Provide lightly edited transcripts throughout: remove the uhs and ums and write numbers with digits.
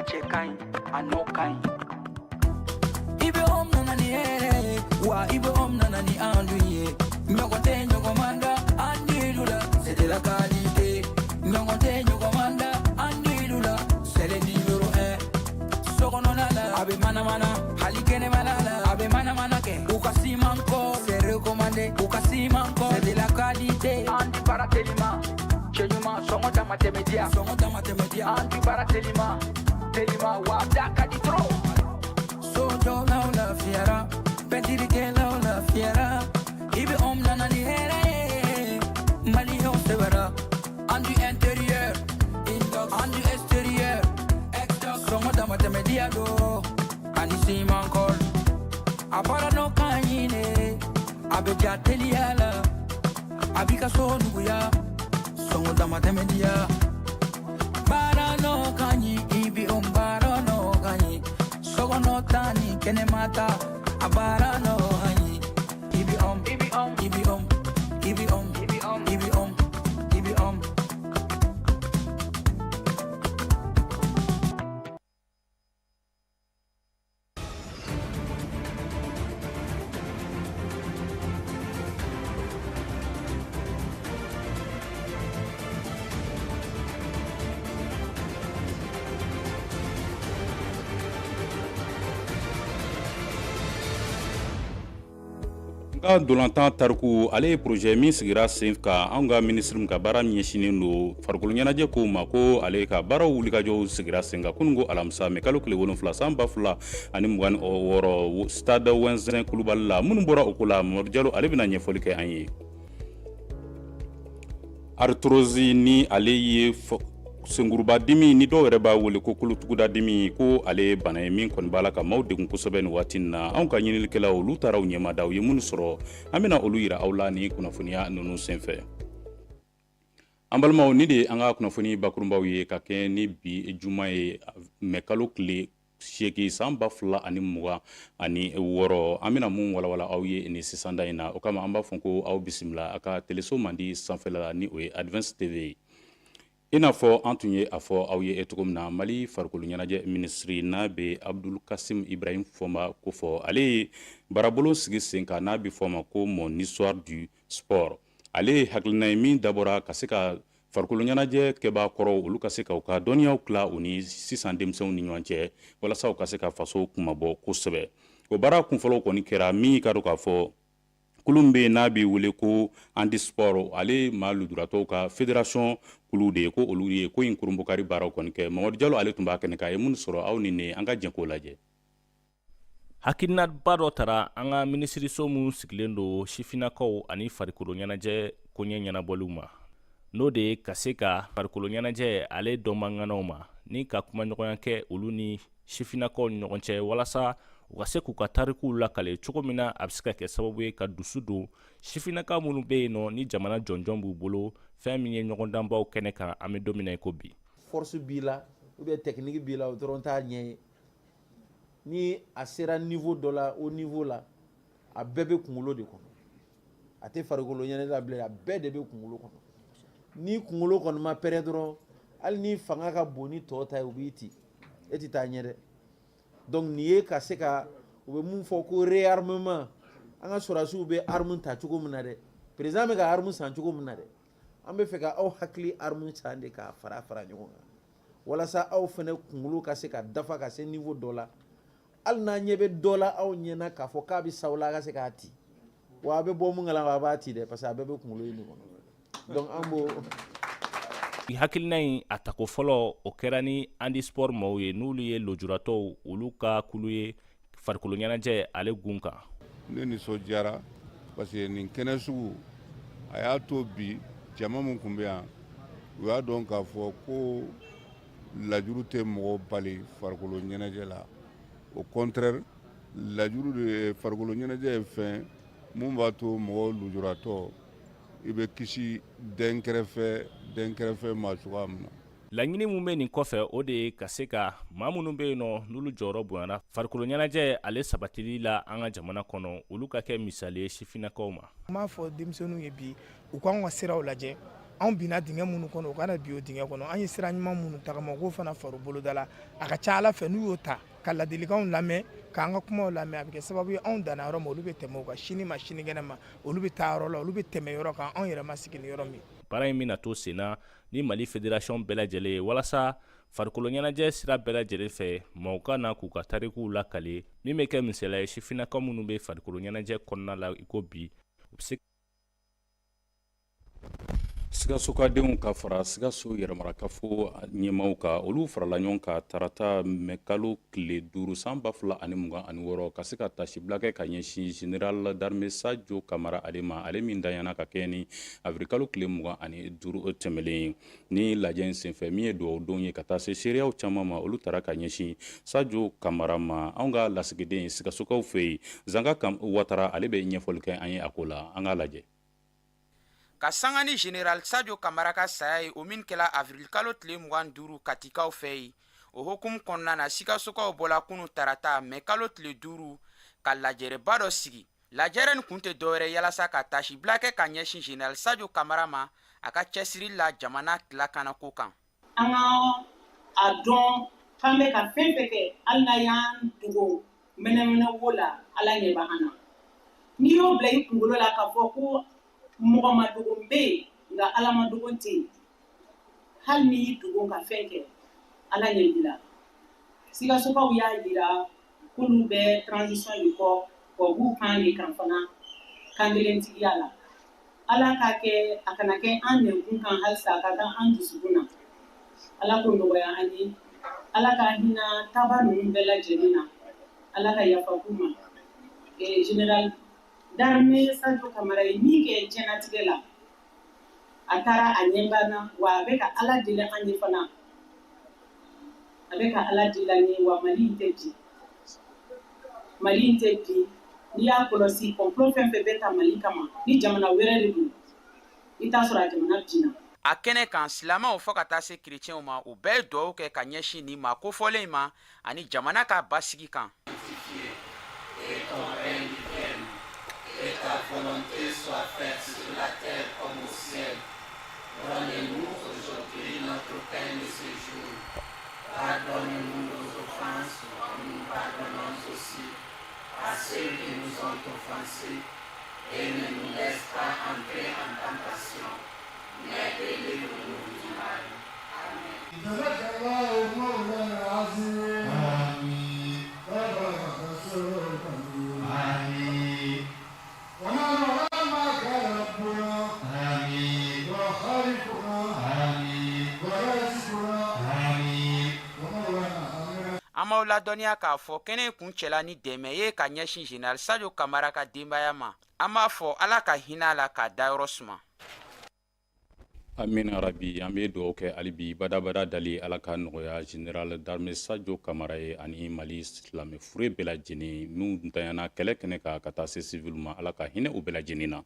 A cɛ ka ɲi, a nɔ ka ɲi. I bɛ om nana ni hɛrɛ ye wa, i bɛ om nana ni andu ye. Ɲɔgɔn tɛ ɲɔgɔn man da an dilu la, c'est de la qualité. Ɲɔgɔn tɛ ɲɔgɔn man da an dilu la, c'est le numéro 1. Sokɔnɔna la, a bɛ manamana, hali kɛnɛmana la, a bɛ manamana kɛ. U ka siman kɔ, c'est recommandé. U ka siman kɔ, c'est de la qualité. An di baara telima, cɛ ɲuman, sɔngɔ dama tɛmɛ diya, sɔngɔ dama tɛmɛ diya. An di baara telima telima wa, da ka di trop. Sojɔlaw lafiyara, pɛntirikɛlaw lafiyara. I bɛ om nana ni hɛrɛ ye, maliyɛnw sɛbɛra. An du intérieur, an du extérieur, sɔngɔ dama tɛmɛ diya do ani siman kɔl. A baara nɔ ka ɲi ne, a bɛ ja teliya la, a b'i ka so nuguya, sɔngɔ dama tɛmɛ diya. Baara nɔ ka ɲi, i bi om baara nɔ ka ɲi. Sokɔnɔ ta ni kɛnɛma ta, a baara nɔ ka ɲi. I bi om, i bi om, i bi om, i bi om, i bi om, i bi om, i bi om. Ka ntolantan tariku, ale ye projet min sigira sen kan, anw ka minisiri min ka baara ɲɛsinnen don farikolo ɲɛnajɛ kow ma, ko ale ka baaraw wulikajɔw sigira sen kan kunun ko alamisa, mɛ kalo tile 7 san 2026, stade Wɛnzɛn Kulubali la. Minnu bɔra o ko la, Mamadu Jalo, ale bɛna ɲɛfɔli kɛ an ye. Arthrose, ni ale ye senkurubadimi, ni dɔw yɛrɛ b'a wele ko kolotugudadimi, ko ale ye bana ye min kɔni b'a la ka maaw degun kosɛbɛ nin waati in na. Anw ka ɲininikɛlaw, olu taara u ɲɛmada, u ye minnu sɔrɔ, an bɛna olu yira aw la ni kunnafoniya ninnu senfɛ. An balimaw, ni de ye an ka kunnafoni bakurunbaw ye ka kɛ ni bi juma ye, mɛ kalo tile 8 san 2026. An bɛna mun walawala aw ye nin sisanda in na? O kama, an b'a fɔ ko aw bisimila a ka teleso mandi sanfɛla la, ni o ye Advance TV ye. I n'a fɔ an tun ye a fɔ aw ye cogo min na, Mali farikolo ɲɛnajɛ minisiri, n'a bɛ Abdul Kasim Ibrahim Fɔnba kofɔ, ale ye baarabolo sigi sen kan n'a bɛ fɔ a ma ko Mon histoire du sport. Ale ye hakilina ye min dabɔra ka se ka farikolo ɲɛnajɛ kɛbaa kɔrɔw, olu ka se ka u ka dɔnniyaw tila u ni sisan denmisɛnw ni ɲɔgɔn cɛ, walasa u ka se ka faso kunmabɔ kosɛbɛ. O baara kunfɔlɔw kɔni kɛra min ka dɔn k'a fɔ kulu min bɛ yen n'a bɛ wele ko handisport, ale maa lujuratɔw ka fédération kulu de ye, ko olu ye ko in kurunbonkari baaraw kɔni kɛ. Mamadu Jalo, ale tun b'a kɛnɛ kan, a ye minnu sɔrɔ, aw ni ne, an ka jɛ k'o lajɛ. Hakilinaba dɔ tara an ka minisiriso min sigilen don sifinnakaw ani farikolo ɲɛnajɛ koɲɛ ɲɛnabɔliw ma, n'o de ye ka se ka farikolo ɲɛnajɛ ale dɔnbaŋanaw ma ni ka kumaɲɔgɔnya kɛ olu ni sifinnakaw ni ɲɔgɔn cɛ, walasa u ka se k'u ka tarikuw lakale cogo min na, a bɛ se ka kɛ sababu ye ka dusu don sifinnaka minnu bɛ yen nɔ ni jamana jɔnjɔn b'u bolo, fɛn min ye ɲɔgɔndanbaw kɛnɛ kan an bɛ don min na i ko bi. Force b'i la ou bien technique b'i la, o dɔrɔn t'a ɲɛ ye. Ni a sera niveau dɔ la, o niveau la, a bɛɛ bɛ kunkolo de kɔnɔ. A tɛ farikolo ɲɛnajɛ la bilen, a bɛɛ de bɛ kunkolo kɔnɔ. Ni kunkolo kɔni ma pɛrɛn dɔrɔn, hali ni fanga ka bon ni tɔw ta ye, u b'i ci, e tɛ taa ɲɛ dɛ. Donc nin ye ka se ka, u bɛ mun fɔ ko réarmement, an ka sɔrɔdasiw bɛ arme ta cogo min na dɛ, président bɛ ka arme san cogo min na dɛ, an bɛ fɛ ka aw hakili arme san de k'a fara fara ɲɔgɔn kan, walasa aw fana kunkolo ka se ka dafa ka se niveau dɔ la. Hali n'a ɲɛ bɛ dɔ la aw ɲɛna k'a fɔ k'a bɛ s'aw la, a ka se k'a ci wa. A bɛ bɔ mun kalama, a b'a ci dɛ, parce que a bɛɛ bɛ kunkolo in de kɔnɔ. Donc an b'o Hakilina in a tako fɔlɔ, o kɛra ni handisport maaw ye, n'olu ye lujuratɔw olu ka kulu ye farikolo ɲɛnajɛ ale gun kan. Ne nisɔndiyara parce que nin kɛnɛ sugu a y'a to bi jama min tun bɛ yan, u y'a dɔn k'a fɔ ko lajuru tɛ mɔgɔ bali farikolo ɲɛnajɛ la. Au contraire, lajuru de, farikolo ɲɛnajɛ ye fɛn mun b'a to mɔgɔ lujuratɔ i bɛ kisi dɛnkɛrɛfɛ ma cogoya min na. Laɲini min bɛ nin kɔfɛ, o de ye ka se ka maa minnu bɛ yen nɔ n'olu jɔyɔrɔ bonyana farikolo ɲɛnajɛ ale sabatili la an ka jamana kɔnɔ, olu ka kɛ misali ye sifinnakaw ma. N b'a fɔ denmisɛnninw ye bi, u k'an ka siraw lajɛ. Anw binna dingɛ minnu kɔnɔ, u kana bin o dingɛ kɔnɔ. An ye sira ɲuman minnu tagama, u k'o fana fara boloda la. A ka ca Ala fɛ, n'u y'o ta ka ladilikanw lamɛn, k'an ka kumaw lamɛn, a bɛ kɛ sababu ye, anw danna yɔrɔ min, olu bɛ tɛmɛ o kan. Sini ma, sinikɛnɛ ma, olu bɛ taa yɔrɔ la, olu bɛ tɛmɛ yɔrɔ kan anw yɛrɛ ma sigi ni yɔrɔ min. Baara in bɛna to senna ni Mali fédération bɛɛ lajɛlen ye, walasa farikolo ɲɛnajɛ sira bɛɛ lajɛlen fɛ, maaw ka na k'u ka tarikuw lakale, min bɛ kɛ misaliya ye sifinnakaw minnu bɛ farikolo ɲɛnajɛ kɔnɔna la i ko bi, u bɛ se. Sikasokadenw ka fara Sikaso yɛrɛmarakafo ɲɛmaaw kan, olu farala ɲɔgɔn kan tarata mɛ kalo tile 5 san 2026, ka se ka tasibila kɛ ka ɲɛsin général d'armée Sajo Kamara ale ma, ale min danyana ka kɛɲɛ ni avril kalo tile 25 tɛmɛlen ye. Ni lajɛ in senfɛ, min ye dugawudon ye ka taa se seereyaw caman ma, olu taara ka ɲɛsin Sajo Kamara ma. Anw ka lasigiden Sikasokaw fɛ yen, Zanka Watara, ale bɛ ɲɛfɔli kɛ an ye a ko la. An k'a lajɛ. Ka sanga ni général Sajo Kamara ka saya ye, o min kɛla avril kalo tile 25 Katikaw fɛ yen, o hukumu kɔnɔna na, Sikasokaw bɔla kunu tarata mɛ kalo tile 5 ka lajɛrɛba dɔ sigi. Lajɛrɛ nin kun tɛ dɔwɛrɛ yalasa ka tasibila kɛ ka ɲɛsin général Sajo Kamara ma, a ka cɛsiri la jamana lakanako kan. An ka a dɔn k'an bɛ ka fɛn fɛn kɛ, hali n'a y'an dogo mɛnɛmɛnɛ wo la, Ala ɲɛ bɛ an na. N'i y'o bila i kunkolo la k'a fɔ ko mɔgɔ ma dogo bɛ yen, nka Ala ma dogo tɛ yen, hali n'i y'i dogo ka fɛn kɛ, Ala ɲɛ b'i la. Sikasokaw y'a jira k'olu bɛ transition in kɔ, wa u b'u kan de kan fana kankelentigiya la. Ala k'a kɛ a kana kɛ an nɛnkun kan halisa, a ka kɛ an dusukun na. Ala k'o nɔgɔya an ye. Ala ka hinɛ taaba ninnu bɛɛ lajɛlen na. Ala ka yafa k'u ma. Général d'armée Sadio Kamara ye min kɛ diɲɛnatigɛ la, a taara a ɲɛ b'an na, wa a bɛ ka Ala deli an ye fana, a bɛ ka Ala deli an ye. Wa Mali in tɛ bin, Mali in tɛ bin. N'i y'a kɔlɔsi, complot fɛn fɛn bɛ ta Mali kama, ni jamana wɛrɛ de don, i t'a sɔrɔ a jamana binna. A kɛnɛ kan, silamɛw fo ka taa se kerecɛnw ma, u bɛɛ ye dugawu kɛ ka ɲɛsin nin maa kofɔlen in ma ani jamana ka basigi kan. An b'aw ladɔnniya k'a fɔ kɛnɛ kuncɛla ni dɛmɛ ye ka ɲɛsin général Sadio Kamara ka denbaya ma. An b'a fɔ Ala ka hinɛ a la k'a dayɔrɔ suma. Amina rabi. An bɛ dugawu kɛ hali bi, badabada dali Ala ka nɔgɔya général d'armée Sadio Kamara ye ani Mali silamɛ fure bɛɛ lajɛlen minnu ntanyana kɛlɛ kɛnɛ kan ka taa se civil ma. Ala ka hinɛ u bɛɛ lajɛlen na.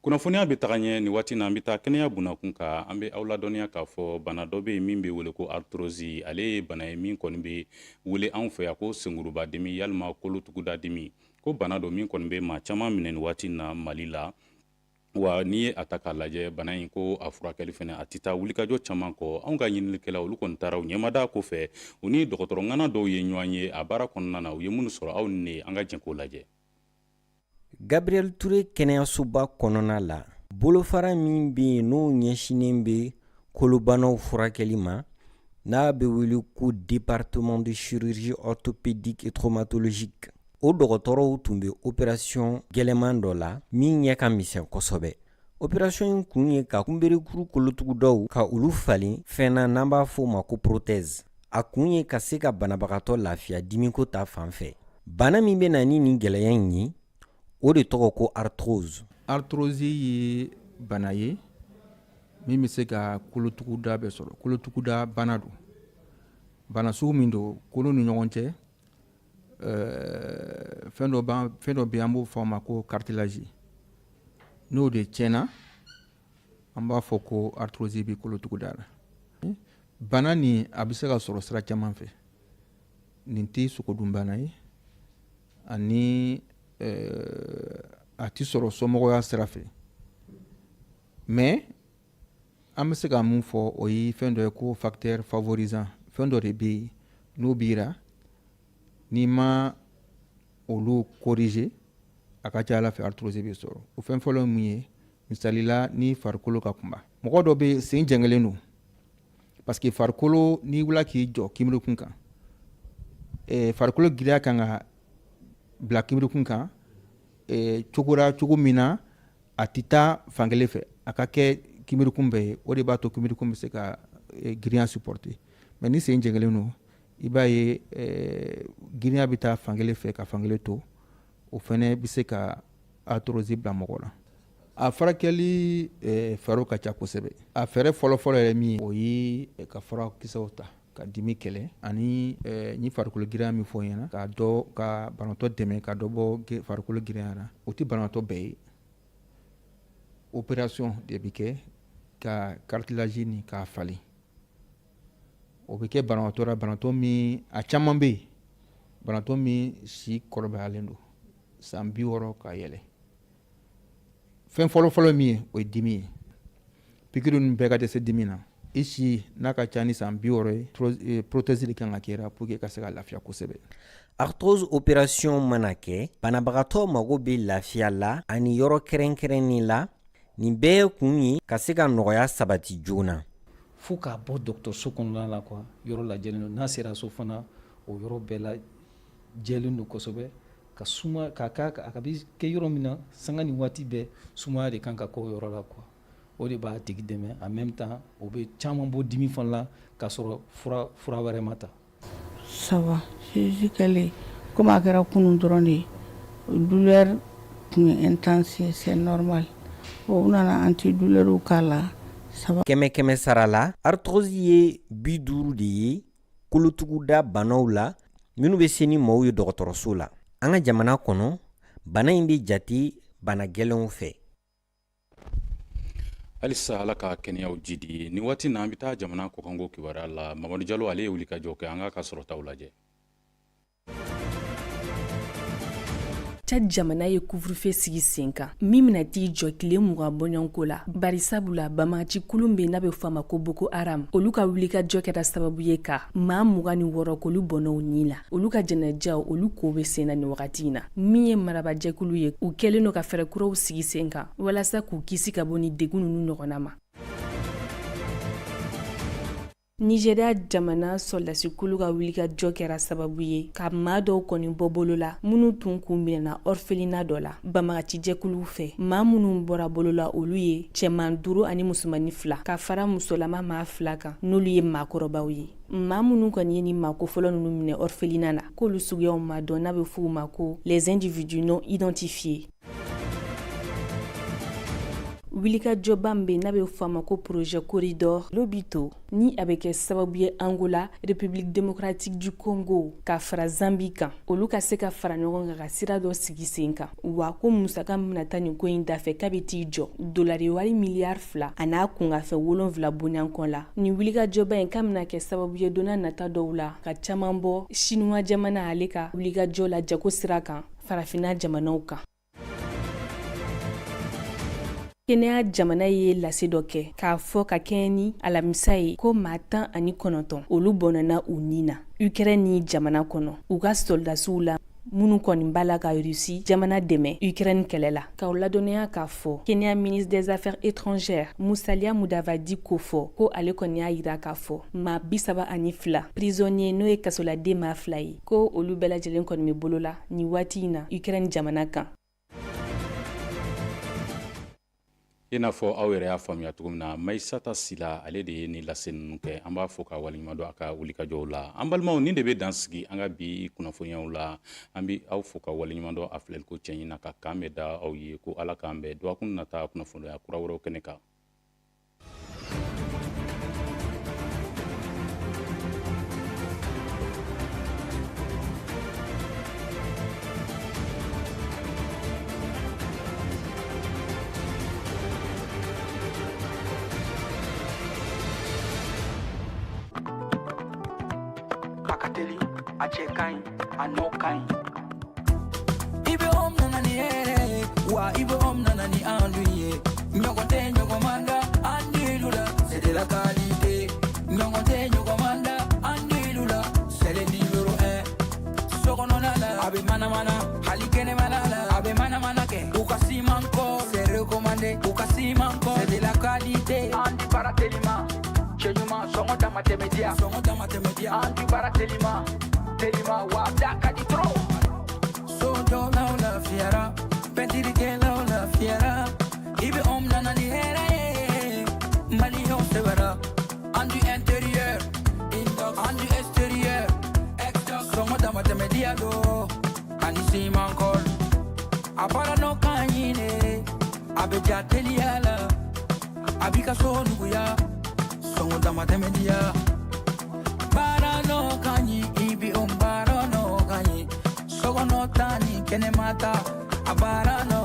Kunnafoniya bɛ taga ɲɛ nin waati na, an bɛ taa kɛnɛya bunakun kan. An bɛ aw ladɔnniya k'a fɔ bana dɔ bɛ yen min bɛ wele ko arthrose. Ale ye bana ye min kɔni bɛ wele anw fɛ yan ko senkurubadimi yalima kolotugudadimi, ko bana don min kɔni bɛ maa caman minɛ nin waati na Mali la. Wa n'i ye a ta k'a lajɛ, bana in ko a furakɛli fana a tɛ taa wulikajɔ caman kɔ. Anw ka ɲininikɛla, olu kɔni taara u ɲɛmada kɔfɛ, u ni dɔgɔtɔrɔ ŋana dɔw ye ɲɔgɔn ye a baara kɔnɔna na. U ye minnu sɔrɔ, aw ni ne, an ka jɛ k'o lajɛ. Gabriel Touré kɛnɛyasoba kɔnɔna la, bolofara min bɛ yen n'o ɲɛsinnen bɛ kolobanaw furakɛli ma, n'a bɛ wele ko département de chirurgie orthopédique et traumatologique, o dɔgɔtɔrɔw tun bɛ opération gɛlɛman dɔ la min ɲɛ ka misɛn kosɛbɛ. Opération in kun ye ka kunberekuru kolotugudaw ka olu falen fɛn na n'an b'a fɔ o ma ko prothèse. A kun ye ka se ka banabagatɔ lafiya dimiko ta fan fɛ. Bana min bɛ na ni nin gɛlɛya in ye, o de tɔgɔ ko arthrose. Arthrose ye bana ye min bɛ se ka kolotuguda bɛɛ sɔrɔ. Kolotuguda bana don, bana sugu min don, kolo ni ɲɔgɔn cɛ fɛn dɔ bɛ, an b'o fɔ a ma ko cartilage, n'o de tiɲɛna, an b'a fɔ ko arthrose bɛ kolotuguda la. Bana nin a bɛ se ka sɔrɔ sira caman fɛ. Nin tɛ sogodunbana ye, ani a tɛ sɔrɔ somɔgɔya sira fɛ, mais An bɛ se ka mun fɔ, o ye fɛn dɔ ye ko facteur favorisant. Fɛn dɔ de bɛ yen, n'o b'i ra, n'i ma olu corriger, a ka ca ala fɛ arthrose bɛ sɔrɔ. O fɛn fɔlɔ ye mun ye? Misali la, ni farikolo ka kunba, mɔgɔ dɔ bɛ sen jɛngɛlen don, parce que farikolo, n'i wula k'i jɔ kinberekun kan, farikolo giriya kan ka bila kinberekun kan cogo la, cogo min na a tɛ taa fankelen fɛ, a ka kɛ kinberekun bɛɛ ye. O de b'a to kinberekun bɛ se ka girinya supporter. Mais ni sen jɛngɛlen don, i b'a ye girinya bɛ taa fankelen fɛ ka fankelen to. O fɛnɛ bɛ se ka arthrose bila mɔgɔ la. A furakɛli fɛɛrɛw ka ca kosɛbɛ. A fɛɛrɛ fɔlɔfɔlɔ yɛrɛ min ye, o ye ka furakisɛw ta ka dimi kɛlɛ, ani ni farikolo girinya min fɔ ɲɛna, ka dɔ ka banabaatɔ dɛmɛ ka dɔ bɔ farikolo girinya la. O tɛ banabaatɔ bɛɛ ye. Opération de bɛ kɛ ka cartilage nin k'a falen. O bɛ kɛ banabaatɔ la, banabaatɔ min, a caman bɛ yen, banabaatɔ min si kɔrɔbayalen don, san 60 ka yɛlɛ. Fɛn fɔlɔfɔlɔ min ye, o ye dimi ye. Pikiri ninnu bɛɛ ka dɛsɛ dimi na, i si n'a ka ca ni san 60 ye, prothèse de kan ka kɛ pour que ka se ka lafiya kosɛbɛ. Arthrose opération mana kɛ, banabagatɔ mago bɛ lafiya la ani yɔrɔ kɛrɛnkɛrɛnnen la. Nin bɛɛ kun ye ka se ka nɔgɔya sabati joona. Fo k'a bɔ dɔgɔtɔrɔso kɔnɔna la quoi, yɔrɔ lajɛlen don. N'a sera so fana, o yɔrɔ bɛɛ lajɛlen don kosɛbɛ, ka suma ka k'a a bɛ kɛ yɔrɔ min na, sanga ni waati bɛɛ sumaya de kan ka k'o yɔrɔ la quoi. O de b'a tigi dɛmɛ. En même temps, o bɛ caman bɔ dimi fana la, k'a sɔrɔ fura wɛrɛ ma ta. Ça va, chirurgie kɛlen, komi a kɛra kunun dɔrɔn de ye, douleur tun ye intense ye, c'est normal. U nana antidouleur k'a la, ça va. Kɛmɛ kɛmɛ sara la, arthrose ye 50 de ye kolotuguda banaw la minnu bɛ se ni maaw ye dɔgɔtɔrɔso la. An ka jamana kɔnɔ, bana in bɛ jate bana gɛlɛnw fɛ. Halisa Ala ka kɛnɛyaw jidi. Ni waati na, an bɛ taa jamana kɔkanko kibaruya la. Mamadu Jalo, ale ye wulikajɔ kɛ. An k'a ka sɔrɔtaw lajɛ. Tchad jamana ye couvre-feu sigi sen kan min bɛna t'i jɔ tile 20 bɔɲɔgɔnko la, bari sabula banbagaci kulu bɛ n'a bɛ fɔ a ma ko Boko Haram, olu ka wulikajɔ kɛra sababu ye ka maa 26 k'olu bɔnɛ u ni la. Olu ka jɛnɛjaw, olu ko bɛ sen na nin wagati in na. Min ye marabajɛkulu ye, u kɛlen don ka fɛɛrɛ kuraw sigi sen kan walasa k'u kisi ka bɔ ni degun ninnu ɲɔgɔnna ma. Nizeriya jamana sɔrɔdasikulu ka wulikajɔ kɛra sababu ye ka maa dɔw kɔni bɔ bolo la, minnu tun k'u minɛna orphelinat dɔ la banbagacijɛkuluw fɛ. Maa minnu bɔra bolo la, olu ye cɛman duuru ani musomannin fila, ka fara musolama maa fila kan, n'olu ye maakɔrɔbaw ye. Maa minnu kɔni ye ni maa kofɔlɔ ninnu minɛ orphelinat na, k'olu suguyaw ma dɔn, n'a bɛ f'u ma ko les individus non identifiés. Wulikajɔba min bɛ n'a bɛ fɔ a ma ko projet corridor Lobito, ni a bɛ kɛ sababu ye Angola, République démocratique du Congo ka fara Zambie kan, olu ka se ka fara ɲɔgɔn kan ka sira dɔ sigi sen kan. Wa ko musaka min bɛna taa nin ko in dafɛ, k'a bɛ t'i jɔ dolari wari miliyari 2 a n'a kunkanfɛn 7 bonyankɔ la. Nin wulikajɔba in k'a bɛna kɛ sababu ye donna nata dɔw la ka caman bɔ Sinuwa jamana ale ka wulikajɔ la jago sira kan farafinna jamanaw kan. Kenya jamana ye lase dɔ kɛ k'a fɔ ka kɛɲɛ ni alamisa ye ko maa 19, olu bɔnɛna u ni na Ukraine jamana kɔnɔ, u ka sɔrɔdasiw la minnu kɔni b'a la ka Rusi jamana dɛmɛ Ukraine kɛlɛ la. K'aw ladɔnniya k'a fɔ Kenya ministre des affaires étrangères Musalia Mudavadi ko fɔ ko ale kɔni y'a yira k'a fɔ maa 32 prisonnier, n'o ye kasoladen maa fila ye, ko olu bɛɛ lajɛlen kɔni bɛ bolo la nin waati in na Ukraine jamana kan. I n'a fɔ aw yɛrɛ y'a faamuya cogo min na, Mayisata Sila, ale de ye nin lase ninnu kɛ. An b'a fɔ ka waleɲuman dɔn a ka wulikajɔw la. An balimaw, nin de bɛ dan sigi an ka bi kunnafoniyaw la. An bɛ aw fo ka waleɲuman dɔn a filɛliko cɛɲi na, ka kan bɛ da aw ye ko Ala k'an bɛn dɔgɔkun nata kunnafoniya kura wɛrɛw kɛnɛ kan. A ka teli, a cɛ ka ɲi, a nɔ ka ɲi. IBM nana ni hɛrɛ ye, wa IBM nana ni an dun ye. Ɲɔgɔn tɛ ɲɔgɔn man da an dilu la. commander u ka siman kɔ. C'est de la qualité. An di baara telima, cɛ ɲuman, sɔngɔ dama tɛmɛ diya, sɔngɔ dama tɛmɛ diya. An di baara telima telima, wa da ka di trop. Sojɔlaw lafiyara, pɛntirikɛlaw lafiyara, IBM nana ni hɛrɛ ye, maliyɛnw sɛbɛra. An du intérieur, an du extérieur, sɔngɔ dama tɛmɛ diya do ani siman kɔl. A baara nɔ ka ɲi de, a bɛ ja teliya la, a b'i ka so nuguya, sɔngɔ dama tɛmɛ diya. Baara nɔ ka ɲi, IBM baara nɔ ka ɲi, sokɔnɔ ta ni kɛnɛma ta, a baara nɔ.